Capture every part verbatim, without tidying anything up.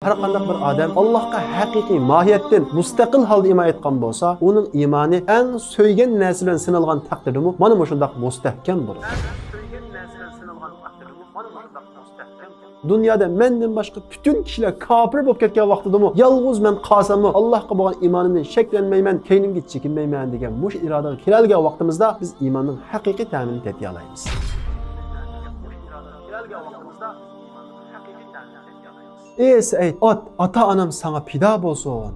ھەر قانداق بىر ئادەم ئاللاھقا ھەقىقىي ماھىيەتتىن مۇستەقىل ھالدا ئىمان ئېيتقان بولسا، ئۇنىڭ ئىمانى ئەڭ سۆيگەن نەرسە بىلەن سىنالغان تەقدىردىمۇ مانا مۇشۇنداق مۇستەھكەم بولىدۇ. دۇنيادا مەندىن باشقا پۈتۈن كىشىلەر كاپىر بولۇپ كەتكەن ۋاقتىدىمۇ، يالغۇز مەن قالساممۇ، ئاللاھقا بولغان ئىمانىمدىن شەكلەنمەيمەن، كەينىمگە چېكىنمەيمەن دېگەن مۇشۇ ئىرادىگە كېلەلىگەن ۋاقتىمىزدا بىز ئىماننىڭ ھەقىقىي تەمىنى تېتىيالايمىز. ئى سەئىد، ئات، ئاتا-ئانام ساڭا پىدا بولسۇن.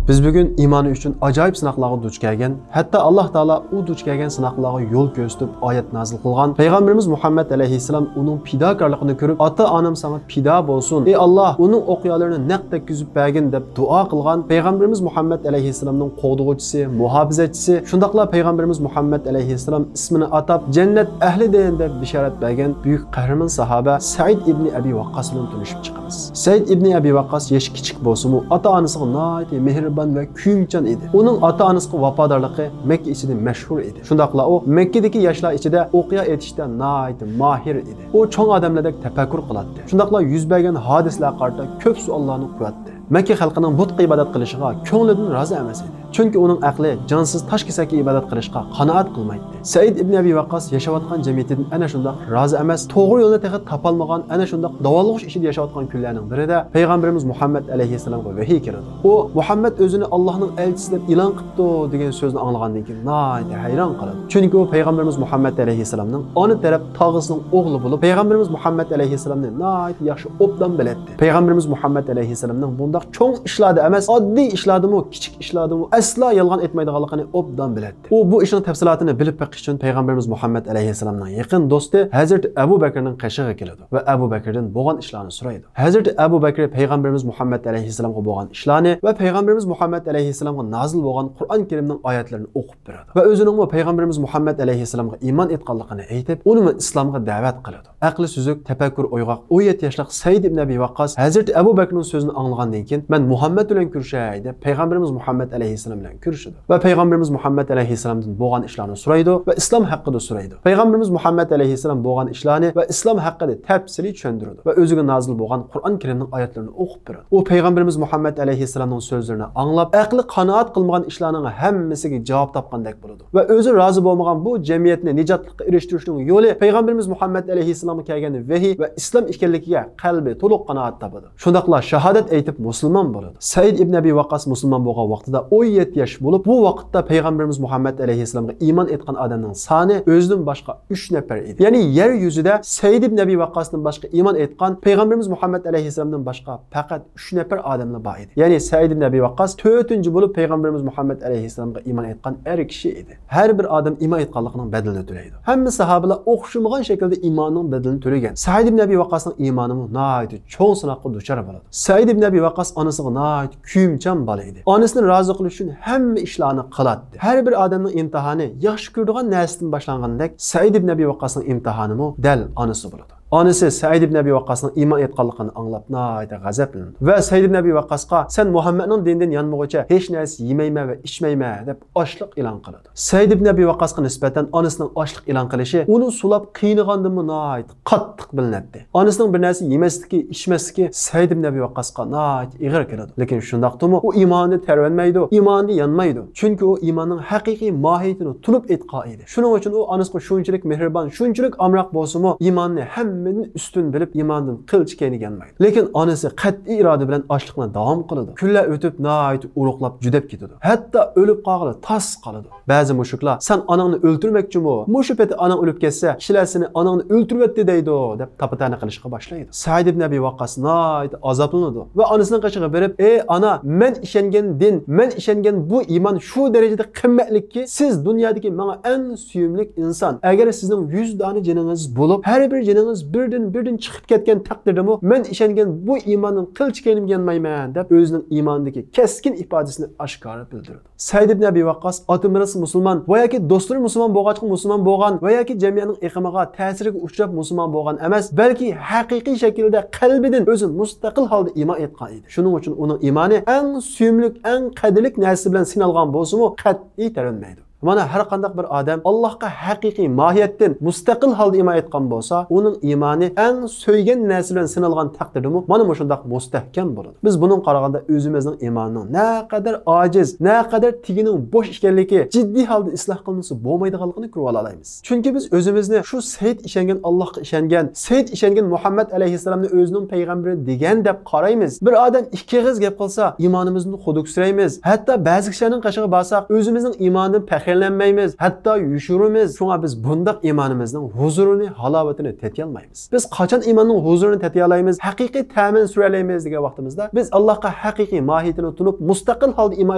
بىز بۈگۈن ئىمانى ئۈچۈن ئاجايىپ سىناقلارغا دۇچ كەلگەن، ھەتتا ئاللاھ تائالا ئۇ دۇچ كەلگەن سىناقلارغا يول كۆرسىتىپ ئايەت نازىل قىلغان پەيغەمبىرىمىز مۇھەممەد ئەلەيھىسسالام ئۇنىڭ پىداكارلىقىنى كۆرۈپ، ئاتا-ئانام ساڭا پىدا بولسۇن، ئى ئاللاھ، ئۇنىڭ ئوقيالىرىنى نەق تەگكۈزۈپ بەرگىن دەپ دۇئا قىلغان پەيغەمبىرىمىز مۇھەممەد ئەلەيھىسسالامنىڭ قوغدىغۇچىسى، مۇھاپىزەتچىسى، شۇنداقلا پەيغەمبىرىمىز مۇھەممەد ئەلەيھىسسالام ئىسمىنى ئاتاپ جەننەت ئەھلىدىن دەپ بېشارەت بەرگەن بۈيۈك قەھرىمان ساھابە سەئىد ئىبنى ئەبى ۋەققاس بىلەن تونۇشۇپ چىقىمىز. سەئىد ئىبنى ئەبى ۋەققاس يېشى كىچىك بولسىمۇ، ئاتا-ئانىسىغا ناھايىتى مېھرىبان ۋە كۆيۈمچان ئىدى. ئۇنىڭ ئاتا-ئانىسىغا ۋاپادارلىقى مەككە ئىچىدە مەشھۇر ئىدى. شۇنداقلا ئۇ مەككىدىكى ياشلار ئىچىدە ئوقيا ئېتىشتا ناھايىتى ماھىر ئىدى. ئۇ چوڭ ئادەملەردەك تەپەككۇر قىلاتتى. شۇنداقلا يۈز بەرگەن ھادىسىلەرگە قارىتا كۆپ سوئاللارنى قوياتتى. مەككە خەلقىنىڭ بۇتقا ئىبادەت قىلىشىغا كۆڭلىدىن رازى ئەمەس ئىدى. چۈنكى ئۇنىڭ ئەقلى جانسىز تاش كېسەككە ئىبادەت قىلىشقا قانائەت قىلمايتتى. سەئىد ئىبنى ئەبى ۋەققاس ياشاۋاتقان جەمئىيىتىدىن ئەنە شۇنداق رازى ئەمەس، توغرا يولنى تېخى تاپالمىغان، ئەنە شۇنداق داۋالغۇش ئىچىدە ياشاۋاتقان كۈنلەرنىڭ بىرىدە پەيغەمبىرىمىز مۇھەممەد ئەلەيھىسسالامغا ۋەھىي كېلىدۇ. ئۇ مۇھەممەد ئۆزىنى ئاللاھنىڭ ئەلچىسى دەپ ئېلان قىپتۇ دېگەن سۆزنى ئاڭلىغاندىن كېيىن ناھايىتى ھەيران قالىدۇ. چۈنكى ئۇ پەيغەمبىرىمىز مۇھەممەد ئەلەيھىسسالامنىڭ ئانا تەرەپ تاغىسىنىڭ ئوغلى بولۇپ، پەيغەمبىرىمىز مۇھەممەد ئەلەيھىسسالامنى ناھايىتى ياخشى ئوبدان بىلەتتى. پەيغەمبىرىمىز مۇھەممەد ئەلەيھىسسالامنىڭ بۇنداق چوڭ ئىشلاردا ئەمەس، ئاددىي ئىشلاردىمۇ، كىچىك ئىشلاردىمۇ ئەسلا يالغان ئېيتمايدىغانلىقىنى ئوبدان بىلەتتى. ئۇ بۇ ئىشنىڭ تەپسىلاتىنى بىلىپ بېقىش ئۈچۈن پەيغەمبىرىمىز مۇھەممەد ئەلەيھىسسالامنىڭ يېقىن دوستى ھەزرىتى ئەبۇ بەكرىنىڭ قېشىغا كېلىدۇ ۋە ئەبۇ بەكردىن بولغان ئىشلارنى سورايدۇ. ھەزرىتى ئەبۇ بەكرى پەيغەمبىرىمىز مۇھەممەد ئەلەيھىسسالامغا بولغان ئىشلارنى ۋە پەيغەمبىرىمىز مۇھەممەد ئەلەيھىسسالامغا نازىل بولغان قۇرئان كەرىمنىڭ ئايەتلىرىنى ئوقۇپ بېرىدۇ ۋە ئۆزىنىڭمۇ پەيغەمبىرىمىز مۇھەممەد ئەلەيھىسسالامغا ئىمان ئېيتقانلىقىنى ئېيتىپ، ئۇنىمۇ ئىسلامغا دەۋەت قىلىدۇ. ئەقلى سۈزۈك، تەپەككۇرى ئويغاق، ئون يەتتە ياشلىق سەئىد ئىبن ئەبى ۋەققاس ھەزرىتى ئەبۇ بەكرىنىڭ سۆزىنى ئاڭلىغاندىن كېيىن، مەن مۇھەممەد بىلەن كۆرۈشەي دەپ، پەيغەمبىرىمىز مۇھەممەد ئەلەيھىسسالام بىلەن كۆرۈشىدۇ ۋە پەيغەمبىرىمىز مۇھەممەد ئەلەيھىسسالامدىن بولغان ئىشلارنى سورايدۇ ۋە ئىسلام ھەققىدە سورايدۇ. پەيغەمبىرىمىز مۇھەممەد ئەلەيھىسسالام بولغان ئىشلارنى ۋە ئىسلام ھەققىدە تەپسىلىي چۈشەندۈرىدۇ ۋە ئۆزىگە نازىل بولغان قۇرئان كەرىمنىڭ ئايەتلىرىنى ئوقۇپ بېرىدۇ. ئۇ پەيغەمبىرىمىز مۇھەممەد ئەلەيھىسسالامنىڭ سۆزلىرىنى ئاڭلاپ، ئەقلى قانائەت قىلمىغان ئىشلارنىڭ ھەممىسىگە جاۋاب تاپقاندەك بولىدۇ ۋە ئۆزى رازى بولمىغان بۇ جەمئىيەتنى نىجاتلىققا ئېرىشتۈرۈشنىڭ يولى پەيغەمبىرىمىز مۇھەممەد ئەلەيھىسسالامغا كەلگەن ۋەھىي ۋە ئىسلام ئىكەنلىكىگە قەلبى تولۇق قانائەت تاپىدۇ. شۇنداقلا شاھادەت ئېيتىپ مۇسۇلمان بولىدۇ. سەئىد ئىبن ئەبى ۋەققاس مۇسۇلمان بولغان ۋاقتىدا ئون يەتتە ياش بولۇپ، بۇ ۋاقىتتا پەيغەمبىرىمىز مۇھەممەد ئەلەيھىسسالامغا ئىمان ئېيتقان ئادەمنىڭ سانى ئۆزىدىن باشقا ئۈچ نەپەر ئىدى. يەنى يەر يۈزىدە سەئىد ئىبن ئەبى ۋەققاستىن باشقا ئىمان ئېيتقان پەيغەمبىرىمىز مۇھەممەد ئەلەيھىسسالامدىن باشقا پەقەت ئۈچ نەپەر ئادەملا بار ئىدى. يەنى سەئىد ئىبن ئەبى ۋەققاس تۆتىنچى بولۇپ پەيغەمبىرىمىز مۇھەممەد ئەلەيھىسسالامغا ئىمان ئېيتقان ئەر كىشى ئىدى. ھەر بىر ئادەم ئىمان ئېيتقانلىقىنىڭ بەدىلىنى تۆلەيدۇ. ھەممە ساھابىلەر ئوخشىمىغان شەكىلدە ئىماننىڭ بەدىلىنى تۆلىگەن. سەئىد ئىبن ئەبى ۋەققاسنىڭ ئىمانىمۇ ناھايىتى چوڭ سىناققا دۇچار بولىدۇ. سەئىد ئىبن ئەبى ۋەققاس ئانىسىغا ناھايىتى كۆيۈمچان بالا ئىدى. ئانىسىنى رازى قىلىش ئۈچۈن ھەممە ئىشلارنى قىلاتتى. ھەر بىر ئادەمنىڭ ئىمتىھانى ياخشى كۆرىدىغان نەرسىدىن باشلانغاندەك، سەئىد ئىبن ئەبى ۋەققاسنىڭ ئىمتىھانىمۇ دەل ئانىسى بولىدۇ. ئانىسى سەئىد ئىبن ئەبى ۋەققاسنىڭ ئىمان ئېيتقانلىقىنى ئاڭلاپ ناھايىتى غەزەپلىنىدۇ ۋە سەئىد ئىبن ئەبى ۋەققاسقا، سەن مۇھەممەدنىڭ دىنىدىن يانمىغۇچە ھېچ نەرسە يېمەيمەن ۋە ئىچمەيمەن دەپ ئاچلىق ئېلان قىلىدۇ. سەئىد ئىبن ئەبى ۋەققاسقا نىسبەتەن ئانىسىنىڭ ئاچلىق ئېلان قىلىشى ئۇنى سۇلاپ قىينىغاندىنمۇ ناھايىتى قاتتىق بىلىنەتتى. ئانىسىنىڭ بىر نەرسە يېمەسلىكى، ئىچمەسلىكى سەئىد ئىبن ئەبى ۋەققاسقا ناھايىتى ئېغىر كېلىدۇ. لېكىن شۇنداقتىمۇ ئۇ ئىمانىدا تەۋرەنمەيدۇ، ئىمانىدا يانمايدۇ. چۈنكى ئۇ ئىماننىڭ ھەقىقىي ماھىيىتىنى تونۇپ ئېيتقان ئىدى. شۇنىڭ ئۈچۈن ئۇ ئانىسىغا شۇنچىلىك مېھرىبان، شۇنچىلىك ئامراق بولسىمۇ، ئىماننى ھەممىدىن ئۈستۈن بىلىپ، ئىماندىن قىلچە كەينىگە يانمايدۇ. لېكىن ئانىسى قەتئىي ئىرادە بىلەن ئاچلىقنى داۋام قىلىدۇ. كۈنلەر ئۆتۈپ، ناھايىتى ئورۇقلاپ، جۈدەپ كېتىدۇ. ھەتتا ئۆلۈپ قالغىلى تاس قالىدۇ. بەزى مۇشرىكلار، سەن ئاناڭنى ئۆلتۈرمەكچىمۇ؟ مۇشۇ پېتى ئاناڭ ئۆلۈپ كەتسە، كىشىلەر سېنى ئاناڭنى ئۆلتۈرۈۋەتتى دەيدۇ، دەپ تاپا-تەنە قىلىشقا باشلايدۇ. سەئىد ئىبن ئەبى ۋەققاس ناھايىتى ئازابلىنىدۇ ۋە ئانىسىنىڭ قېشىغا بېرىپ، ئەي ئانا، مەن ئىشەنگەن دىن، مەن ئىشەنگەن بۇ ئىمان شۇ دەرىجىدە قىممەتلىككى، سىز دۇنيادىكى ماڭا ئەڭ سۆيۈملۈك ئىنسان. ئەگەر سىزنىڭ يۈز دانە جېنىڭىز بولۇپ، ھەر بىر جېنىڭىز بىردىن بىردىن چىقىپ كەتكەن تەقدىردىمۇ، مەن ئىشەنگەن بۇ ئىماندىن قىلچە كەينىمگە يانمايمەن، دەپ ئۆزىنىڭ ئىمانىدىكى كەسكىن ئىپادىسىنى ئاشكارا بىلدۈرىدۇ. سەئىد ئىبن ئەبى ۋەققاس ئاتا-ئانىسى مۇسۇلمان ۋە ياكى دوستلىرى مۇسۇلمان بولغاچقا مۇسۇلمان بولغان ۋە ياكى جەمئىيەتنىڭ ئېقىمىغا، تەسىرىگە ئۇچراپ مۇسۇلمان بولغان ئەمەس، بەلكى ھەقىقىي شەكىلدە قەلبىدىن ئۆزى مۇستەقىل ھالدا ئىمان ئېيتقان ئىدى. شۇنىڭ ئۈچۈن ئۇنىڭ ئىمانى ئەڭ سۆيۈملۈك، ئەڭ قەدىرلىك نەرسە بىلەن سىنالغان بولسىمۇ، قەتئىي تەۋرەنمەيدۇ. مانا ھەر قانداق بىر ئادەم ئاللاھقا ھەقىقىي ماھىيەتتىن مۇستەقىل ھالدا ئىمان ئېيتقان بولسا، ئۇنىڭ ئىمانى ئەڭ سۆيگەن نەرسە بىلەن سىنالغان تەقدىردىمۇ مانا مۇشۇنداق مۇستەھكەم بولىدۇ. بىز بۇنىڭغا قارىغاندا ئۆزىمىزنىڭ ئىمانىنىڭ نەقەدەر ئاجىز، نەقەدەر تېگىنىڭ بوش ئىكەنلىكى، جىددىي ھالدا ئىسلاھ قىلىنمىسا بولمايدىغانلىقىنى كۆرۈۋالالايمىز. چۈنكى بىز ئۆزىمىزنى شۇ سەئىد ئىشەنگەن ئاللاھقا ئىشەنگەن، سەئىد ئىشەنگەن مۇھەممەد ئەلەيھىسسالامنى ئۆزىنىڭ پەيغەمبىرى دېگەن دەپ قارايمىز. بىر ئادەم ئىككى ئېغىز گەپ قىلسا، ئىمانىمىزدىن خۇدۈكسىرەيمىز. ھەتتا بەزى كىشىلەرنىڭ قېشىغا بارساق، ئۆزىمىزنىڭ ئىمانىدىن پەخىرلەنمەيمىز، ھەتتا يوشۇرىمىز. شۇڭا بىز بۇنداق ئىمانىمىزنىڭ ھۇزۇرىنى، ھالاۋىتىنى تېتىيالمايمىز. بىز قاچان ئىماننىڭ ھۇزۇرىنى تېتىيالايمىز، ھەقىقىي تەمىنى سۈرەلەيمىز دېگەن ۋاقتىمىزدا، بىز ئاللاھقا ھەقىقىي ماھىيىتىنى تونۇپ، مۇستەقىل ھالدا ئىمان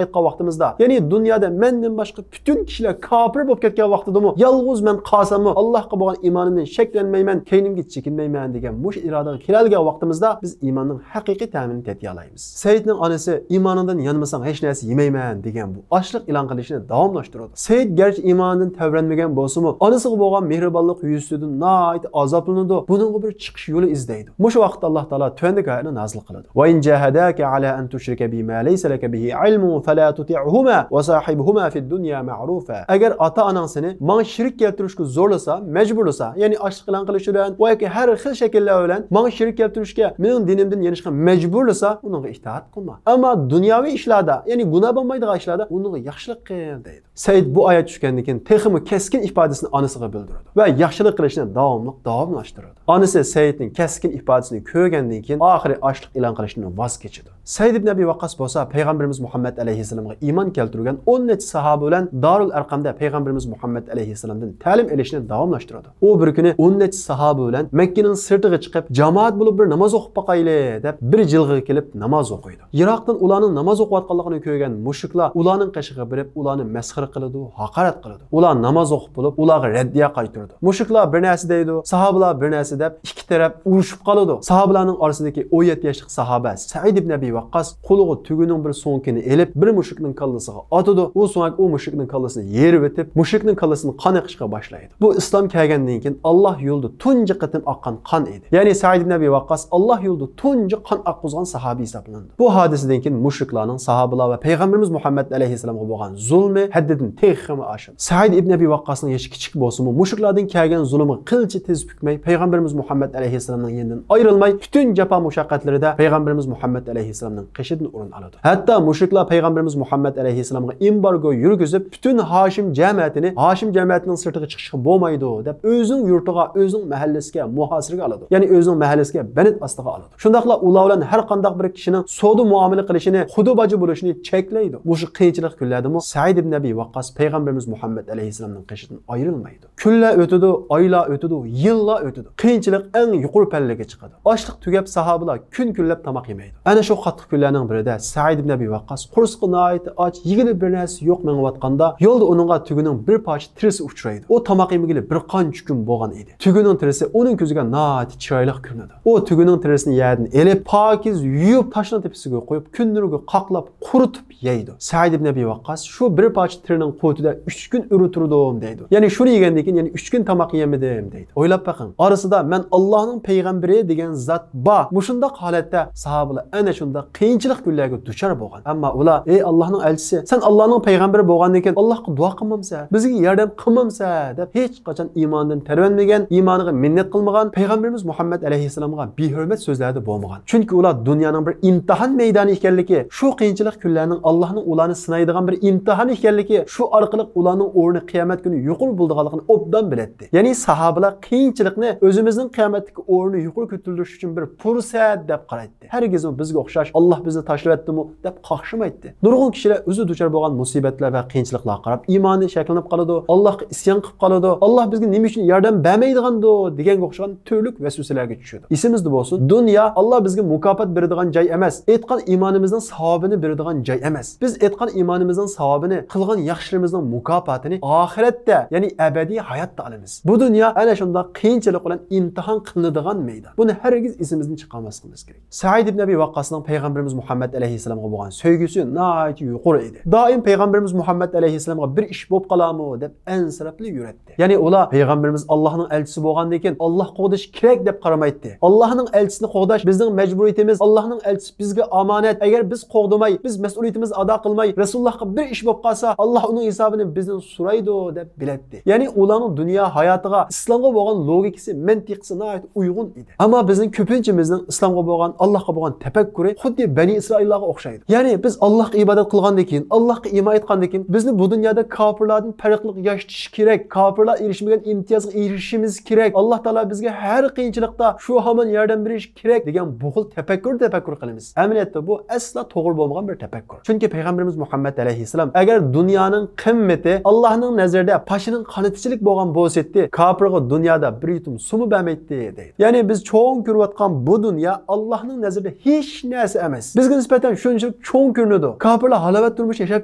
ئېيتقان ۋاقتىمىزدا، يەنى دۇنيادا مەندىن باشقا پۈتۈن كىشىلەر كاپىر بولۇپ كەتكەن ۋاقتىدىمۇ يالغۇز مەن قالساممۇ، ئاللاھقا بولغان ئىمانىمدىن شەكلەنمەيمەن، كەينىمگە چېكىنمەيمەن دېگەن مۇشۇ ئىرادىگە كېلەلىگەن ۋاقتىمىزدا، بىز ئىماننىڭ ھەقىقىي تەمىنى تېتىيالايمىز. سەئىدنىڭ ئانىسى، «ئىمانىڭدىن يانمىساڭ، ھېچ نەرسە يېمەيمەن» دېگەن بۇ ئاچلىق ئېلان قىلىشنى داۋاملاشتۇرىدۇ. سەئىد گەرچە ئىمانىدىن تەۋرەنمىگەن بولسىمۇ، ئانىسىغا بولغان مېھرىبانلىق يۈزىسىدىن ناھايىتى ئازابلىنىدۇ. بۇنىڭغا بىر چىقىش يولى ئىزدەيدۇ. مۇشۇ ۋاقىتتا ئاللاھ تائالا تۆۋەندىكى ئايەتنى نازىل قىلىدۇ. «وإن جاهداك على أن تشرك بي ما ليس لك به علم فلا تطعهما وصاحبهما في الدنيا معروفا.» ئەگەر ئاتا-ئاناڭ سېنى ماڭا شېرىك كەلتۈرۈشكە زورلىسا، مەجبۇرلىسا، يەنى ئاچلىق ئېلان قىلىش بىلەن ۋە ياكى ھەر خىل شەكىللەر بىلەن ماڭا شېرىك كەلتۈرۈشكە، مېنىڭ دىنىمدىن يېنىشقا مەجبۇرلىسا، ئۇنىڭغا ئىتائەت قىلما. ئەمما دۇنياۋى ئىشلاردا، يەنى گۇناھ بولمايدىغان ئىشلاردا ئۇنىڭغا ياخشىلىق قىل، دەيدۇ. سەئىد بۇ ئايەت چۈشكەندىن كېيىن تېخىمۇ كەسكىن ئىپادىسىنى ئانىسىغا بىلدۈرىدۇ ۋە ياخشىلىق قىلىشنى داۋاملىق داۋاملاشتۇرىدۇ. ئانىسى سەئىدنىڭ كەسكىن ئىپادىسىنى كۆرگەندىن كېيىن ئاخىرى ئاچلىق ئېلان قىلىشتىن ۋاز كېچىدۇ. سەئىد ئىبن ئەبى ۋەققاس بولسا پەيغەمبىرىمىز مۇھەممەد ئەلەيھىسسالامغا ئىمان كەلتۈرگەن ئون نەچچە ساھابە بىلەن دارۇل ئەرقەمدە پەيغەمبىرىمىز مۇھەممەد ئەلەيھىسسالامدىن تەلىم ئېلىشنى داۋاملاشتۇرىدۇ. ئۇ بىر كۈنى ئون نەچچە ساھابە بىلەن مەككىنىڭ سىرتىغا چىقىپ، جامائەت بولۇپ بىر ناماز ئوقۇپ باقايلى، دەپ بىر جىلغىغا كېلىپ ناماز ئوقۇيدۇ. يىراقتىن ئۇلارنىڭ ناماز ئوقۇۋاتقانلىقىنى كۆرگەن مۇشرىكلار ئۇلارنىڭ قېشىغا بېرىپ، ئۇلارنى مەسخىرە قىلىدۇ، ھاقارەت قىلىدۇ. ئۇلار ناماز ئوقۇپ بولۇپ، ئۇلارغا رەددىيە قايتۇرىدۇ. مۇشرىكلار بىر نەرسە دەيدۇ، ساھابىلار بىر نەرسە دەپ، ئىككى تەرەپ ئۇرۇشۇپ قالىدۇ. ساھابىلارنىڭ ئارىسىدىكى ئون يەتتە ياشلىق ساھابە سەئىد ئىبن ئەبى ۋەققاس قولىغا تۆگىنىڭ بىر سۆڭىكىنى ئېلىپ، بىر مۇشرىكنىڭ كاللىسىغا ئاتىدۇ. ئۇ سۆڭەك ئۇ مۇشرىكنىڭ كاللىسىنى يېرىۋېتىپ، مۇشرىكنىڭ كاللىسىدىن قان ئېقىشقا باشلايدۇ. بۇ ئىسلام كەلگەندىن كېيىن ئاللاھ يولىدا تۇنجى قېتىم ئاققان قان ئىدى. يەنى سەئىد ئىبن ئەبى ۋەققاس ئاللاھ يولىدا تۇنجى قان ئاققۇزغان ساھابى ھېسابلىنىدۇ. بۇ ھادىسىدىن كېيىن مۇشرىكلارنىڭ ساھابىلار ۋە پەيغەمبىرىمىز مۇھەممەد ئەلەيھىسسالامغا بولغان زۇلمى ھەددىدىن تېخىمۇ ئاشىدۇ. سەئىد ئىبن ئەبى ۋەققاسنىڭ يېشى كىچىك بولسىمۇ، مۇشرىكلاردىن كەلگەن زۇلۇمغا قىلچە تىز پۈكمەي، پەيغەمبىرىمىز مۇھەممەد ئەلەيھىسسالامنىڭ يېنىدىن ئايرىلماي، پۈتۈن جاپا مۇشەققەتلىرىدە پەيغەمبىرىمىز مۇھەممەد ئەلەيھىسسالامنىڭ قېشىدىن ئورۇن ئالىدۇ. ھەتتا مۇشرىكلار پەيغەمبىرىمىز مۇھەممەد ئەلەيھىسسالامغا ئېمبارگو يۈرگۈزۈپ، پۈتۈن ھاشىم جەمەتىنى، ھاشىم جەمەتىنىڭ سىرتىغا چىقىشقا بولمايدۇ، دەپ ئۆزىنىڭ يۇرتىغا، ئۆزىنىڭ مەھەللىسىگە مۇھاسىرىگە ئالىدۇ. يەنى ئۆزىنىڭ مەھەللىسىگە بەند ئاستىغا ئالىدۇ. شۇنداقلا ئۇلار بىلەن ھەر قانداق بىر كىشىنىڭ سودا مۇئامىلە قىلىشىنى، خۇدۇ باجى بولۇشىنى چەكلەيدۇ. مۇشۇ قىيىنچىلىق كۈنلەردىمۇ سەئىد ئىبن ئەبى ۋەققاس پەيغەمبىرىمىز مۇھەممەد ئەلەيھىسسالامنىڭ قېشىدىن ئايرىلمايدۇ. كۈنلەر ئۆتىدۇ، ئايلار ئۆتىدۇ، يىللار ئۆتىدۇ. قىيىنچىلىق ئەڭ يۇقىرى پەللىگە چىقىدۇ. ئاشلىق تۈگەپ، ساھابىلار كۈن كۈنلەپ تاماق يېمەيدۇ. ئەنە شۇ قاتتىق كۈنلەرنىڭ بىرىدە سەئىد ئىبن ئەبى ۋەققاس قورسىقى ناھايىتى ئاچ، يېگىلى بىر نەرسە يوق مېڭىۋاتقاندا، يولدا ئۇنىڭغا تۆگىنىڭ بىر پارچە تېرىسى ئۇچرايدۇ. ئۇ تاماق يېمىگىلى بىر قانچە كۈن بولغان ئىدى. تۆگىنىڭ تېرىسى ئۇنىڭ كۆزىگە ناھايىتى چىرايلىق كۆرۈنىدۇ. ئۇ تۆگىنىڭ تېرىسىنى يەردىن ئېلىپ، پاكىز يۇيۇپ، تاشنىڭ تېپىسىگە قويۇپ، كۈنلىرىگە قاقلاپ، قۇرۇتۇپ يەيدۇ. سەئىد ئىبن ئەبى ۋەققاس شۇ بىر پارچە تېرىنىڭ قۇۋۋىتىدە ئۈچ كۈن ئۆرە تۇردۇم، دەيدۇ. يەنى شۇنى يېگەندىن كېيىن يەنە ئۈچ كۈن تاماق يېمىدىم، دەيدۇ. ئويلاپ بېقىڭ، ئارىسىدا مەن ئاللاھنىڭ پەيغەمبىرى دېگەن زات بار. مۇشۇنداق ھالەتتە ساھابىلار ئەنە شۇنداق قىيىنچىلىق كۈنلەرگە دۇچار بولغان. ئەمما ئۇلار، ئەي ئاللاھنىڭ ئەلچىسى، سەن ئاللاھنىڭ پەيغەمبىرى بولغاندىن كېيىن ئاللاھقا دۇئا قىلمامسەن؟ بىزگە ياردەم قىلمامسەن؟ دەپ ھېچ قاچان ئىمانىدىن تەۋرەنمىگەن، ئىمانىغا مىننەت قىلمىغان، پەيغەمبىرىمىز مۇھەممەد ئەلەيھىسسالامغا بىھۆرمەت سۆزلەردە بولمىغان. چۈنكى ئۇلار دۇنيانىڭ بىر ئىمتىھان مەيدانى ئىكەنلىكى، شۇ قىيىنچىلىق كۈنلەرنىڭ ئاللاھنىڭ ئۇلارنى سىنايدىغان بىر ئىمتىھانى ئىكەنلىكى، شۇ ئارقىلىق ئۇلارنىڭ ئورنى قىيامەت كۈنى يۇقىرى بولىدىغانلىقىنى ئوبدان بىلەتتى. يەنى ساھابىلار قىيىنچىلىقنى ئۆزىمىزنىڭ قىيامەتتىكى ئورنىنى يۇقىرى كۆتۈرۈلۈش ئۈچۈن بىر پۇرسەت دەپ قارايتتى. ھەرگىزمۇ بىزگە ئوخشاش، ئاللاھ بىزنى تاشلىۋەتتىمۇ دەپ قاقشىمايتتى. نۇرغۇن كىشىلەر ئۆزى دۇچار بولغان مۇسىبەتلەر ۋە قىيىنچىلىقلارغا قاراپ ئىمانى شەكلىنىپ قالىدۇ، ئاللاھقا ئىسيان قىلىپ قالىدۇ، ئاللاھ بىزگە نېمە ئۈچۈن ياردەم بەرمەيدىغاندۇ دېگەنگە ئوخشىغان تۈرلۈك ۋەسۋەسىلەرگە چۈشىدۇ. ئېسىمىزدە بولسۇن، دۇنيا ئاللاھ بىزگە مۇكاپات بېرىدىغان جاي ئەمەس، ئېيتقان ئىمانىمىزنىڭ ساۋابىنى بېرىدىغان جاي ئەمەس. بىز ئېيتقان ئىمانىمىزنىڭ ساۋابىنى، قىلغان ياخشىلىرىمىزنىڭ مۇكاپاتىنى ئاخىرەتتە، يەنى ئەبەدىي ھاياتتا ئالىمىز. بۇ دۇنيا ئەنە شۇنداق قىيىنچىلىق بىلەن ئىمتىھان قىلىنىدىغان مەيدان. بۇنى ھەرگىز ئېسىمىزدىن چىقارماسلىقىمىز كېرەك. سەئىد ئىبن ئەبى ۋەققاسنىڭ پەيغەمبىرىمىز مۇھەممەد ئەلەيھىسسالامغا بولغان سۆيگۈسى ناھايىتى يۇقىرى ئىدى. دائىم پەيغەمبىرىمىز مۇھەممەد ئەلەيھىسسالامغا بىر ئىش بولۇپ قالارمۇ دەپ ئەنسىرەپلا يۈرەتتى. يەنى ئۇلار پەيغەمبىرىمىز ئاللاھنىڭ ئەلچىسى بولغاندىن كېيىن ئاللاھ قوغدىشى كېرەك دەپ قارىمايتتى. ئاللاھنىڭ ئەلچىسىنى قوغداش بىزنىڭ مەجبۇرىيىتىمىز، ئاللاھنىڭ ئەلچىسى بىزگە ئامانەت. ئەگەر بىز قوغدىماي، بىز مەسئۇلىيىتىمىزنى ئادا قىلماي، رەسۇلۇللاھقا بىر ئىش بولۇپ قالسا، ئاللاھ ئۇنىڭ ھېسابىنى بىزدىن سورايدۇ دەپ بىلەتتى. يەنى ئۇلارنىڭ دۇنيا ھاياتىغا، ئىسلامغا بولغان لوگىكىسى، مەنتىقىسى ناھايىتى ئۇيغۇن ئىدى. ئەمما بىزنىڭ كۆپىنچىمىزنىڭ ئىسلامغا بولغان، ئاللاھقا بولغان تەپەككۇرى خۇددى بەنى ئىسرائىللارغا ئوخشايدۇ. يەنى بىز ئاللاھقا ئىبادەت قىلغاندىن كېيىن، ئاللاھقا ئىمان ئېيتقاندىن كېيىن، بىزنى بۇ دۇنيادا كاپىرلاردىن پەرقلىق ياشىتىش كېرەك، كاپىرلار ئېرىشمىگەن ئىمتىيازغا ئېرىشىشىمىز كېرەك، ئاللاھ تائالا بىزگە ھەر قىيىنچىلىقتا شۇ ھامان ياردەم بېرىشى كېرەك دېگەن بۇ خىل تەپەككۇر تەپەككۇر قىلىمىز. ئەمەلىيەتتە بۇ ئەسلا توغرا بولمىغان بىر تەپەككۇر. چۈنكى پەيغەمبىرىمىز مۇھەممەد ئەلەيھىسسالام ئەگەر دۇنيانىڭ قىممىتى ئاللاھنىڭ نەزىرىدە پاشىنىڭ قانىتىچىلىك بولغان بولسىدى، كاپىرغا دۇنيادا بىر يۇتۇم سۇمۇ بەرمەيتتى، دەيدۇ. يەنى بىز چوڭ كۆرۈۋاتقان بۇ دۇنيا ئاللاھنىڭ نەزىرىدە ھېچ نەرسە ئەمەس. بىزگە نىسبەتەن شۇنچىلىك چوڭ كۆرۈنىدۇ. كاپىرلار ھالاۋەت تۇرمۇش ياشاپ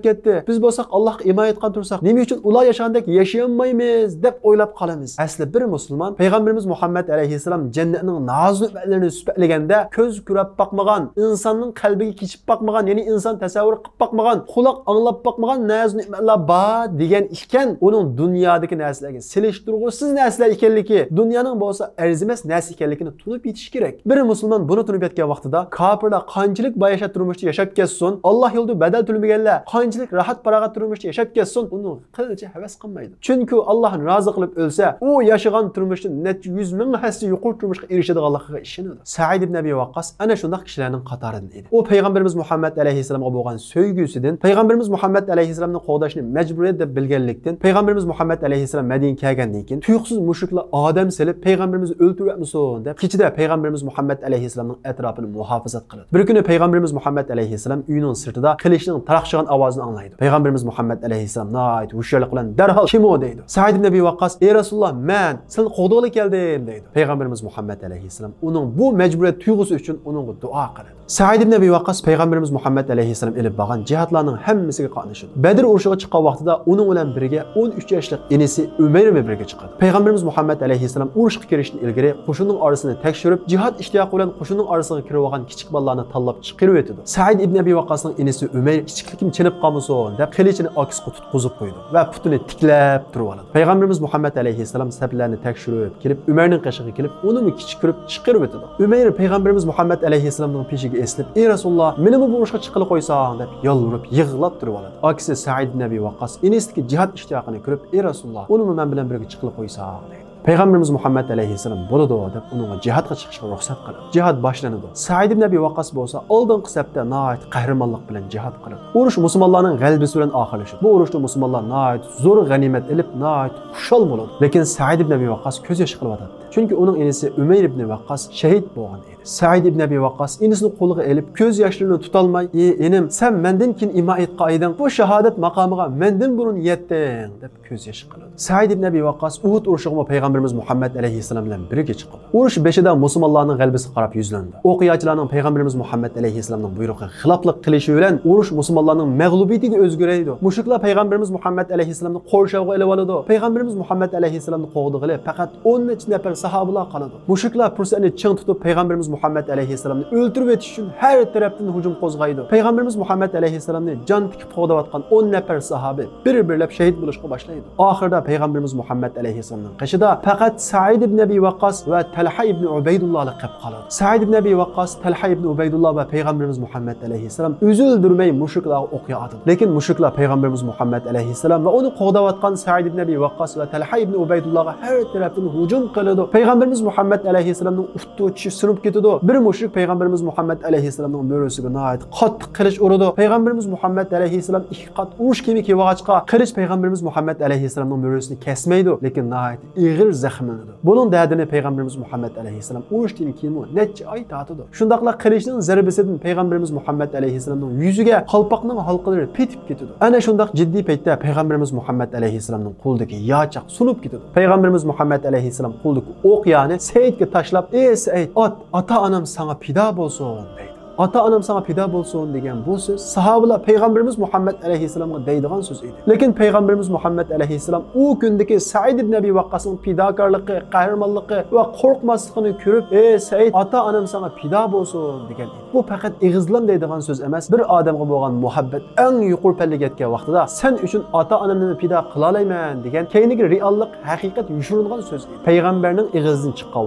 كەتتى. بىز بولساق ئاللاھقا ئىمان ئېيتقان تۇرساق، نېمە ئۈچۈن ئۇلار ياشىغاندەك ياشىيالمايمىز دەپ ئويلاپ قالىمىز. ئەسلى بىر مۇسۇلمان پەيغەمبىرىمىز مۇھەممەد ئەلەيھىسسالام جەننەتنىڭ ناز-نېمەتلىرىنى سۈپەتلىگەندە، كۆز كۆرۈپ باقمىغان، ئىنساننىڭ قەلبىگە كېچىپ باقمىغان، يەنى ئىنسان تەسەۋۋۇر قىلىپ باقمىغان، قۇلاق ئاڭلاپ باقمىغان ناز-نېمەتلەر بار دېگەن ئىكەن، ئۇنىڭ دۇنيادىكى نەرسىلەرگە سېلىشتۇرغۇسىز نەرسىلەر ئىكەنلىكى، دۇنيانىڭ بولسا ئەرزىمەس نەرسە ئىكەنلىكىنى تونۇپ يېتىش كېرەك. بىر مۇسۇلمان بۇنى تونۇپ يەتكەن ۋاقتىدا، كاپىرلار قانچىلىك باياشات تۇرمۇشتا ياشاپ كەتسۇن، ئاللاھ يولىدا بەدەل تۆلىمىگەنلەر قانچىلىك راھەت-پاراغەت تۇرمۇشتا ياشاپ كەتسۇن، ئۇنىڭ قىلچە ھەۋەس قىلمايدۇ. چۈنكى ئۇ ئاللاھ رازى قىلىپ ئۆلسە، ئۇ ياشىغان تۇرمۇشتىن نەچچە يۈز مىڭ ھەسسە يۇقىرى تۇرمۇشقا ئېرىشىدىغانلىقىغا ئىشىنىدۇ. سەئىد ئىبن ئەبى ۋەققاس ئەنە شۇنداق كىشىلەرنىڭ قاتارىدىن ئىدى. ئۇ پەيغەمبىرىمىز مۇھەممەد ئەلەيھىسسالامغا بولغان سۆيگۈسىدىن، پەيغەمبىرىمىز مۇھەممەد ئەلەيھىسسالامنى قوغداشنى مەجبۇرىيەت دەپ بىلگەنلىكتىن، پەيغەمبىرىمىز مۇھەممەد ئەلەيھىسسالام مەدىنىگە كەلگەندىن كېيىن، تۇيۇقسىز مۇشرىكلار ئادەم سېلىپ، پەيغەمبىرىمىزنى ئۆلتۈرۈۋەتمىسۇن دەپ، كېچىدە پەيغەمبىرىمىز مۇھەممەد ئەلەيھىسسالامنىڭ ئەتراپىنى مۇھاپىزەت قىلىدۇ. بىر كۈنى پەيغەمبىرىمىز مۇھەممەد ئەلەيھىسسالام ئۆيىنىڭ سىرتىدا قىلىچنىڭ تاراقشىغان ئاۋازىنى ئاڭلايدۇ. پەيغەمبىرىمىز مۇھەممەد ئەلەيھىسسالام ناھايىتى ھوشيارلىق بىلەن دەرھال، «كىم ئۇ؟» دەيدۇ. سەئىد ئىبن ئەبى ۋەققاس، «ئەي رەسۇلاللاھ، مەن، سىلەرنى قوغدىغىلى كەلدىم» دەيدۇ. پەيغەمبىرىمىز مۇھەممەد ئەلەيھىسسالام ئۇنىڭ بۇ مەجبۇرىيەت تۇيغۇسى ئۈچۈن ئۇنىڭغا دۇئا قىلىدۇ. سەئىد ئىبن ئەبى ۋەققاس پەيغەمبىرىمىز مۇھەممەد ئەلەيھىسسالام ئېلىپ بارغان جىھادلارنىڭ ھەممىسىگە قاتنىشىدۇ. بەدر ئۇرۇشىغا چىققان ۋاقتىدا ئۇنىڭ بىلەن بىرگە ئون ئۈچ ياشلىق ئىنىسى ئۈمەيرمۇ بىرگە چىقىدۇ. پەيغەمبىرىمىز مۇھەممەد ئەلەيھىسسالام ئۇرۇشقا كىرىشتىن ئىلگىرى قوشۇننىڭ ئارىسىنى تەكشۈرۈپ، جىھاد ئىشتىياقى بىلەن قوشۇننىڭ ئارىسىغا كىرىۋالغان كىچىك بالىلارنى تاللاپ چىقىرىۋېتىدۇ. سەئىد ئىبن ئەبى ۋەققاسنىڭ ئىنىسى ئۈمەير كىچىكلىكىم چېنىپ قالمىسۇن دەپ قىلىچىنى ئاكىسىغا تۇتقۇزۇپ قويىدۇ ۋە پۇتىنى تىكلەپ تۇرۇۋالىدۇ. پەيغەمبىرىمىز مۇھەممەد ئەلەيھىسسالام سەپلەرنى تەكشۈرۈپ كېلىپ، ئۈمەيرنىڭ قېشىغا كېلىپ، ئۇنىمۇ كىچىك كۆرۈپ چىقىرىۋېتىدۇ. ئۈمەير پەيغەمبىرىمىز مۇھەممەد ئەلەيھىسسالامنىڭ پېشىگە ئېسىلىپ، «ئەي رەسۇلاللاھ، مېنىمۇ بۇ ئۇرۇشقا چىققىلى قويساڭ» دەپ يالۋۇرۇپ يىغلاپ تۇرۇۋالىدۇ. ئاكىسى سەئىد ئىبن ئەبى ۋەققاس ئىنىسىدىكى جىھاد ئىشتىياقىنى كۆرۈپ، «ئەي رەسۇلاللاھ، ئۇنىمۇ مەن بىلەن بىرگە چىققىلى قويساڭ» دەيدۇ. پەيغەمبىرىمىز مۇھەممەد ئەلەيھىسسالام «بولىدۇ» دەپ ئۇنىڭغا جىھادقا چىقىشقا رۇخسەت قىلىدۇ. جىھاد باشلىنىدۇ. سەئىد ئىبن ئەبى ۋەققاس بولسا ئالدىنقى سەپتە ناھايىتى قەھرىمانلىق بىلەن جىھاد قىلىدۇ. ئۇرۇش مۇسۇلمانلارنىڭ غەلىبىسى بىلەن ئاخىرلىشىدۇ. بۇ ئۇرۇشتا مۇسۇلمانلار ناھايىتى زور غەنىيمەت ئېلىپ، ناھايىتى خۇشال بولىدۇ. لېكىن سەئىد ئىبن ئەبى ۋەققاس كۆز يېشى قىلىۋاتاتتى. چۈنكى ئۇنىڭ ئىنىسى ئۈمەير ئىبن ۋەققاس شەھىت بولغان ئىدى. سەئىد ئىبن ئەبى ۋەققاس ئىنىسىنى قولىغا ئېلىپ، كۆز ياشلىرىنى تۇتالماي، «ئى ئىنىم، سەن مەندىن كېيىن ئىمان ئېيتقان ئىدىڭ، بۇ شاھادەت ماقامىغا مەندىن بۇرۇن يەتتىڭ» دەپ كۆز يېشى قىلىدۇ. سەئىد ئىبن ئەبى ۋەققاس ئۇھۇد ئۇرۇشىغىمۇ پەيغەمبىرىمىز مۇھەممەد ئەلەيھىسسالام بىلەن بىرگە چىقىدۇ. ئۇرۇش بېشىدا مۇسۇلمانلارنىڭ غەلىبىسىگە قاراپ يۈزلىنىدۇ. ئوقياچىلارنىڭ پەيغەمبىرىمىز مۇھەممەد ئەلەيھىسسالامنىڭ بۇيرۇقىغا خىلاپلىق قىلىشى بىلەن ئۇرۇش مۇسۇلمانلارنىڭ مەغلۇبىيىتىگە ئۆزگىرەيدۇ. مۇشرىكلار پەيغەمبىرىمىز مۇھەممەد ئەلەيھىسسالامنى قورشاۋغا ئېلىۋالىدۇ. پەيغەمبىرىمىز مۇھەممەد ئەلەيھىسسالامنى قوغدىغىلى پەقەت ئون نەچچە نەپەر ساھابىلار قالىدۇ. مۇشرىكلار پۇرسەتنى چىڭ تۇتۇپ، پەيغەمبىرىمىز مۇھەممەد ئەلەيھىسسالامنى ئۆلتۈرۈۋېتىش ئۈچۈن ھەر تەرەپتىن ھۇجۇم قوزغايدۇ. پەيغەمبىرىمىز مۇھەممەد ئەلەيھىسسالامنى جان تىكىپ قوغداۋاتقان ئون نەپەر ساھابى بىر-بىرلەپ شەھىت بولۇشقا باشلايدۇ. ئاخىرىدا پەيغەمبىرىمىز مۇھەممەد ئەلەيھىسسالامنىڭ قېشىدا پەقەت سەئىد ئىبن ئەبى ۋەققاس ۋە تەلھە ئىبن ئۇبەيدۇللالا قېلىپ قالىدۇ. سەئىد ئىبن ئەبى ۋەققاس، تەلھە ئىبن ئۇبەيدۇللا ۋە پەيغەمبىرىمىز مۇھەممەد ئەلەيھىسسالام ئۈزۈلدۈرمەي مۇشرىكلارغا ئوق ياغىدۇ. لېكىن مۇشرىكلار پەيغەمبىرىمىز مۇھەممەد ئەلەيھىسسالام ۋە ئۇنى قوغداۋاتقان سەئىد ئىبن ئەبى ۋەققاس ۋە تەلھە ئىبن ئۇبەيدۇللاغا ھەر تەرەپتىن ھۇجۇم قىلىدۇ. پەيغەمبىرىمىز مۇھەممەد ئەلەيھىسسالامنىڭ ئۇتۇق چىشى سۇنۇپ كېتىدۇ. بىر مۇشرىك پەيغەمبىرىمىز مۇھەممەد ئەلەيھىسسالامنىڭ مۈرىسىگە ناھايىتى قاتتىق قىلىچ ئۇرىدۇ. پەيغەمبىرىمىز مۇھەممەد ئەلەيھىسسالام ئىككى قات ئۇرۇش كىيىمى كىيىۋالغاچقا، قىلىچ پەيغەمبىرىمىز مۇھەممەد ئەلەيھىسسالامنىڭ مۈرىسىنى كەسمەيدۇ، لېكىن ناھايىتى ئېغىر زەخىملىنىدۇ. بۇنىڭ دەردىنى پەيغەمبىرىمىز مۇھەممەد ئەلەيھىسسالام ئۇرۇشتىن كېيىنمۇ نەچچە ئاي تارتىدۇ. شۇنداقلا قىلىچنىڭ زەربىسىدىن پەيغەمبىرىمىز مۇھەممەد ئەلەيھىسسالامنىڭ يۈزىگە قالپاقنىڭ ھالقىلىرى پېتىپ كېتىدۇ. ئەنە شۇنداق جىددىي پەيتتە پەيغەمبىرىمىز مۇھەممەد ئەلەيھىسسالامنىڭ قولىدىكى ياچاق سۇنۇپ كېتىدۇ. پەيغەمبىرىمىز مۇھەممەد ئەلەيھىسسالام قولىدىكى ئوق يانى سەئىدكە تاشلاپ، «ئەي سەئىد، ئات، ئاتا-ئانام ساڭا پىدا بولسۇن» دەيدۇ. «ئاتا-ئانام ساڭا پىدا بولسۇن» دېگەن بۇ سۆز ساھابىلار پەيغەمبىرىمىز مۇھەممەد ئەلەيھىسسالامغا دەيدىغان سۆز ئىدى. لېكىن پەيغەمبىرىمىز مۇھەممەد ئەلەيھىسسالام ئۇ كۈندىكى سەئىد ئىبن ئەبى ۋەققاسنىڭ پىداكارلىقى، قەھرىمانلىقى ۋە قورقماسلىقىنى كۆرۈپ، «ئەي سەئىد، ئاتا-ئانام ساڭا پىدا بولسۇن» دېگەن ئىدى. بۇ پەقەت ئېغىزدىلا دەيدىغان سۆز ئەمەس، بىر ئادەمگە بولغان مۇھەببەت ئەڭ يۇقىرى پەللىگە يەتكەن ۋاقتىدا، «سەن ئۈچۈن ئاتا-ئانامنى پىدا قىلالايمەن» دېگەن كەينىدىكى رېئاللىق، ھەقىقەت يوشۇرۇنغان سۆز ئىدى. پەيغەمبەرنىڭ ئېغىزىدىن چىققان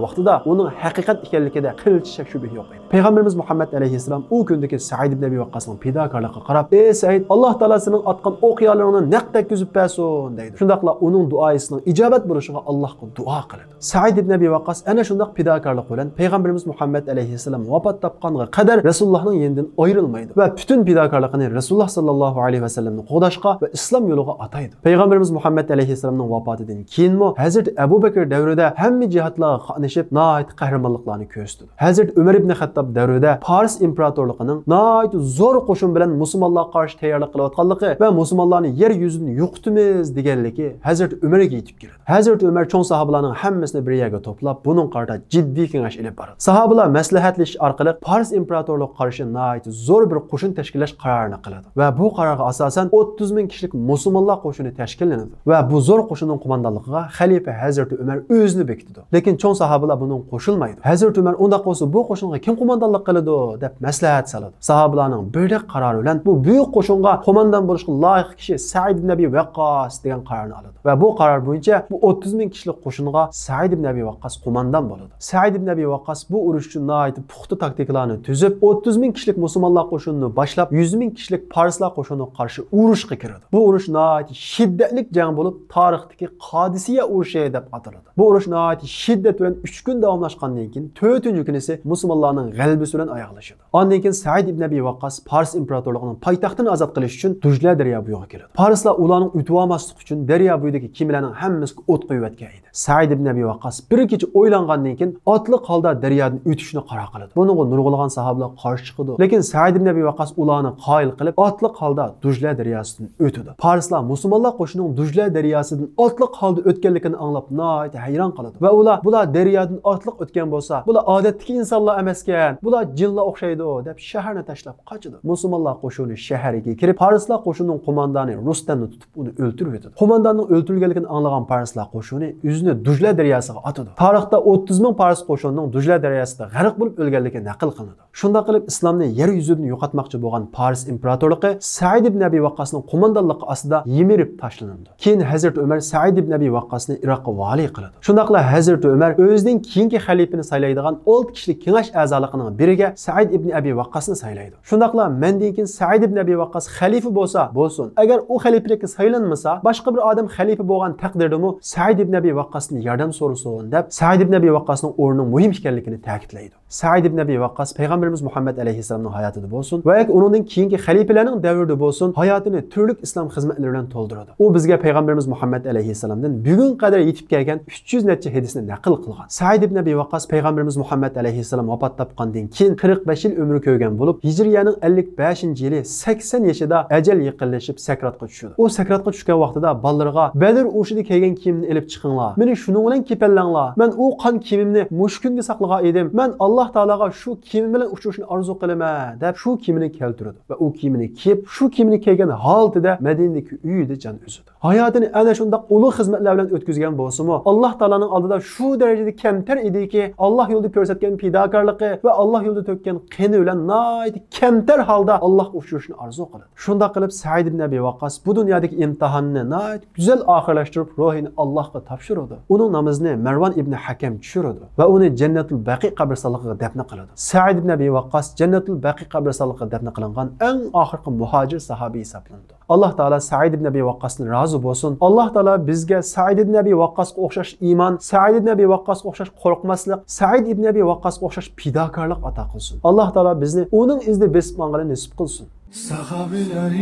ۋاقتىدا ئۇنىڭ ھەقىقەت ئىكەنلىكىدە قىلچە شەك-شۈبھە يوق ئىدى. پەيغەمبىرىمىز مۇھەممەد ئەلەيھىسسالام ئەلەيھىسسالام ئۇ كۈندىكى سەئىد ئىبن ئەبى ۋەققاسنىڭ پىداكارلىقىغا قاراپ، «ئى سەئىد، ئاللاھ تائالا سېنىڭ ئاتقان ئوق يالىرىڭنى نەق تەگكۈزۈپ بەرسۇن» دەيدۇ. شۇنداقلا ئۇنىڭ دۇئايى سېنىڭ ئىجابەت بولۇشىغا ئاللاھقا دۇئا قىلىدۇ. سەئىد ئىبن ئەبى ۋەققاس ئەنە شۇنداق پىداكارلىق بىلەن پەيغەمبىرىمىز مۇھەممەد ئەلەيھىسسالام ۋاپات تاپقانغا قەدەر رەسۇلۇللاھنىڭ يېنىدىن ئايرىلمايدۇ ۋە پۈتۈن پىداكارلىقىنى رەسۇلۇللاھ ساللاللاھۇ ئەلەيھى ۋەسەللەمنى قوغداشقا ۋە ئىسلام يولىغا ئاتايدۇ. پەيغەمبىرىمىز مۇھەممەد ئەلەيھىسسالامنىڭ ۋاپاتىدىن كېيىنمۇ ھەزرىتى ئەبۇ بەكىر دەۋرىدە ھەممە جىھادلارغا قاتنىشىپ، ناھايىتى قەھرىمانلىقلارنى كۆرسىتىدۇ. ھەزرىتى ئۆمەر ئىبنى خەتتاب دەۋرىدە پارس ئىمپېراتورلۇقىنىڭ ناھايىتى زور قوشۇن بىلەن مۇسۇلمانلارغا قارشى تەييارلىق قىلىۋاتقانلىقى ۋە مۇسۇلمانلارنى يەر يۈزىدىن يوقىتىمىز دېگەنلىكى ھەزرىتى ئۆمەرگە يېتىپ كېلىدۇ. ھەزرىتى ئۆمەر چوڭ ساھابىلارنىڭ ھەممىسىنى بىر يەرگە توپلاپ، بۇنىڭغا قارىتا جىددىي كېڭەش ئېلىپ بارىدۇ. ساھابىلار مەسلىھەتلىشىش ئارقىلىق پارس ئىمپېراتورلۇقىغا قارشى ناھايىتى زور بىر قوشۇن تەشكىللەش قارارىنى قىلىدۇ ۋە بۇ قارارغا ئاساسەن ئوتتۇز مىڭ كىشىلىك مۇسۇلمانلار قوشۇنى تەشكىللىنىدۇ ۋە بۇ زور قوشۇننىڭ قوماندانلىقىغا خەلىپە ھەزرىتى ئۆمەر ئۆزىنى بېكىتىدۇ. لېكىن چوڭ ساھابىلار بۇنىڭغا قوشۇلمايدۇ. ھەزرىتى ئۆمەر، «ئۇنداق بولسا بۇ قوشۇنغا كىم قوماندانلىق قىلىدۇ؟» دەپ مەسلىھەت سالىدۇ. ساھابىلارنىڭ بىردەك قارارى بىلەن بۇ بۈيۈك قوشۇنغا قوماندان بولۇشقا لايىق كىشى سەئىد ئىبن ئەبى ۋەققاس دېگەن قارارنى ئالىدۇ. ۋە بۇ قارار بويىچە بۇ ئوتتۇز مىڭ كىشىلىك قوشۇنغا سەئىد ئىبن ئەبى ۋەققاس قوماندان بولىدۇ. سەئىد ئىبن ئەبى ۋەققاس بۇ ئۇرۇش ئۈچۈن ناھايىتى پۇختا تاكتىكىلارنى تۈزۈپ، ئوتتۇز مىڭ كىشىلىك مۇسۇلمانلار قوشۇنىنى باشلاپ، يۈز مىڭ كىشىلىك پارسلار قوشۇنىغا قارشى ئۇرۇشقا كىرىدۇ. بۇ ئۇرۇش ناھايىتى شىددەتلىك جەڭ بولۇپ، تارىختىكى قادىسىيە ئۇرۇشى دەپ ئاتىلىدۇ. بۇ ئۇرۇش ناھايىتى شىددەت بىلەن ئۈچ كۈن داۋاملاشقاندىن كېيىن، تۆتىنچى كۈنىسى مۇسۇلمانلارنىڭ غەلىبىسى بىلەن ئاياغلىشىدۇ. ئاندىن كېيىن سەئىد ئىبن ئەبى ۋەققاس پارس ئىمپېراتورلۇقىنىڭ پايتەختىنى ئازاد قىلىش ئۈچۈن دۇجلە دەريا بويىغا كېلىدۇ. پارسلار ئۇلارنىڭ ئۆتۈۋالماسلىقى ئۈچۈن دەريا بويىدىكى كېمىلەرنىڭ ھەممىسىگە ئوت قويۇۋەتكەن ئىدى. سەئىد ئىبن ئەبى ۋەققاس بىر كېچە ئويلانغاندىن كېيىن، ئاتلىق ھالدا دەريادىن ئۆتۈشنى قارار قىلىدۇ. بۇنىڭغا نۇرغۇنلىغان ساھابىلار قارشى چىقىدۇ. لېكىن سەئىد ئىبن ئەبى ۋەققاس ئۇلارنى قايىل قىلىپ، ئاتلىق ھالدا دۇجلە دەرياسىدىن ئۆتىدۇ. پارسلار مۇسۇلمانلار قوشۇنىنىڭ دۇجلە دەرياسىدىن ئاتلىق ھالدا ئۆتكەنلىكىنى ئاڭلاپ، ناھايىتى ھەيران قالىدۇ ۋە ئۇلار، «بۇلار دەريادىن ئاتلىق ئۆتكەن بولسا، بۇلار ئادەتتىكى ئىنسانلار ئەمەسكەن، بۇلار جىنلار ئوخشايدۇ» دەپ، شەھەرنى تاشلاپ قاچىدۇ. مۇسۇلمانلار قوشۇنى شەھەرگە كىرىپ، پارسلار قوشۇنىنىڭ قوماندانى رۇستەمنى تۇتۇپ، ئۇنى ئۆلتۈرۈۋېتىدۇ. قومانداننىڭ ئۆلتۈرۈلگەنلىكىنى ئاڭلىغان پارسلار قوشۇنى ئۆزىنى دۇجلە دەرياسىغا ئاتىدۇ. تارىختا ئوتتۇز مىڭ پارس قوشۇنىنىڭ دۇجلە دەرياسىدا غەرق بولۇپ ئۆلگەنلىكى نەقىل قىلىنىدۇ. شۇنداق قىلىپ، ئىسلامنى يەر يۈزىدىن يوقاتماقچى بولغان پارس ئىمپېراتورلۇقى سەئىد ئىبن ئەبى ۋەققاسنىڭ قوماندانلىقى ئاستىدا يىمىرىپ تاشلىنىدۇ. كېيىن ھەزرىتى ئۆمەر سەئىد ئىبن ئەبى ۋەققاسنى ئىراققا ۋالىي قىلىدۇ. شۇنداقلا ھەزرىتى ئۆمەر ئۆزىدىن كېيىنكى خەلىپىنى سايلايدىغان ئالتە كىشىلىك كېڭەش ئەزالىقىنىڭ بىرىگە سەئىد ئىبن ئەبى ۋەققاسنى سايلايدۇ. شۇنداقلا مەندىن كېيىن سەئىد ئىبن ئەبى ۋەققاس خەلىپە بولسا بولسۇن، ئەگەر ئۇ خەلىپىلىككە سايلانمىسا، باشقا بىر ئادەم خەلىپە بولغان تەقدىردىمۇ سەئىد ئىبن ئەبى ۋەققاستىن ياردەم سورىسۇن دەپ، سەئىد ئىبن ئەبى ۋەققاسنىڭ ئورنىنىڭ مۇھىم ئىكەنلىكىنى تەكىتلەيدۇ. سەئىد ئىبن ئەبى ۋەققاس پەيغەمبىرىمىز مۇھەممەد ئەلەيھىسسالامنىڭ ھاياتىدا بولسۇن ۋە ياكى ئۇنىڭدىن كېيىنكى خەلىپىلەرنىڭ دەۋرىدە بولسۇن، ھاياتىنى تۈرلۈك ئىسلام خىزمەتلىرى بىلەن تولدۇرىدۇ. ئۇ بىزگە پەيغەمبىرىمىز مۇھەممەد ئەلەيھىسسالامدىن بۈگۈنگە قەدەر يېتىپ كەلگەن ئۈچ يۈز نەچچە ھەدىسنى نەقىل قىلغان. سەئىد ئىبن ئەبى ۋەققاس پەيغەمبىرىمىز مۇھەممەد ئەلەيھىسسالام ۋاپات تاپقاندىن كېيىن قىرىق بەش يىل ئۆمۈر كۆرگەن بولۇپ، ھىجرىيەنىڭ ئەللىك بەشىنچى يىلى سەكسەن يېشىدا ئەجەل يېقىنلىشىپ سەكراتقا چۈشىدۇ. ئۇ سەكراتقا چۈشكەن ۋاقتىدا بالىلىرىغا، «بەدر ئۇرۇشىدا كىيگەن كىيىمنى ئېلىپ چىقىڭلار، مېنى شۇنىڭ بىلەن كېپەنلەڭلار، مەن ئۇ قان كىيىمىمنى مۇشۇ كۈنگە ساقلىغان ئىدىم، مەن ئاللاھ تائالاغا شۇ كىيىمىم بىلەن ئۇچرىشىشنى ئارزۇ قىلىمەن» دەپ، شۇ كىيىمنى كەلتۈرىدۇ ۋە ئۇ كىيىمنى كىيىپ، شۇ كىيىمنى كىيگەن ھالىتىدە مەدىنىدىكى ئۆيىدە جان ئۈزىدۇ. ھاياتىنى ئەنە شۇنداق ئۇلۇغ خىزمەتلەر بىلەن ئۆتكۈزگەن بولسىمۇ، ئاللاھ تائالانىڭ ئالدىدا شۇ دەرىجىدە كەمتەر ئىدىكى، ئاللاھ يولىدا كۆرسەتكەن پىداكارلىقى ۋە ئاللاھ يولىدا تۆككەن قېنى بىلەن ناھايىتى كەمتەر ھالدا ئاللاھقا ئۇچرىشىشنى ئارزۇ قىلىدۇ. شۇنداق قىلىپ، سەئىد ئىبن ئەبى ۋەققاس بۇ دۇنيادىكى ئىمتىھاننى ناھايىتى گۈزەل ئاخىرلاشتۇرۇپ، روھىنى ئاللاھقا تاپشۇرىدۇ. ئۇنىڭ نامىزىنى مەرۋان ئىبن ھەكەم چۈشۈرىدۇ ۋە ئۇنى جەننەتۇل بەقىئ قەبرىستانلىقىغا دەپنە قىلىدۇ. سەئىد ئىبن ئەبى ۋەققاس جەننەتۇل بەقىئ قەبرىستانلىقىغا دەپنە قىلىنغان ئەڭ ئاخىرقى مۇھاجىر ساھابى ھېسابلىنىدۇ. ئاللاھ تائالا سەئىد ئىبن ئەبى ۋەققاستىن رازى بولسۇن. ئاللاھ تائالا بىزگە سەئىد ئىبن ئەبى ۋەققاسقا ئوخشاش ئىمان، سەئىد ئىبن ئەبى ۋەققاسقا ئوخشاش قورقماسلىق، سەئىد ئىبن ئەبى ۋەققاسقا ئوخشاش پىداكارلىق ئاتا قىلسۇن. ئاللاھ تائالا بىزنى ئۇنىڭ ئىزىدا بېسىپ ماڭغىلى نېسىپ قىلسۇن. ساھابىلەر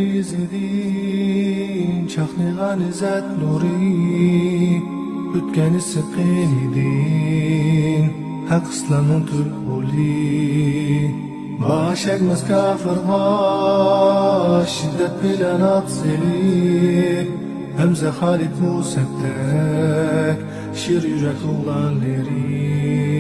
ئىزىدىن چاقنىغان ئىززەت نۇرى، ئۆتكەن ئىسسىق قېنىدىن ھەق ئىسلامنىڭ تۈپ غولى. باش ئەگمەس كاپىرغا شىددەت بىلەن ئات سېلىپ، ھەمزە خالىد مۇسەبدەك شىر يۈرەك ئوغلانلىرى.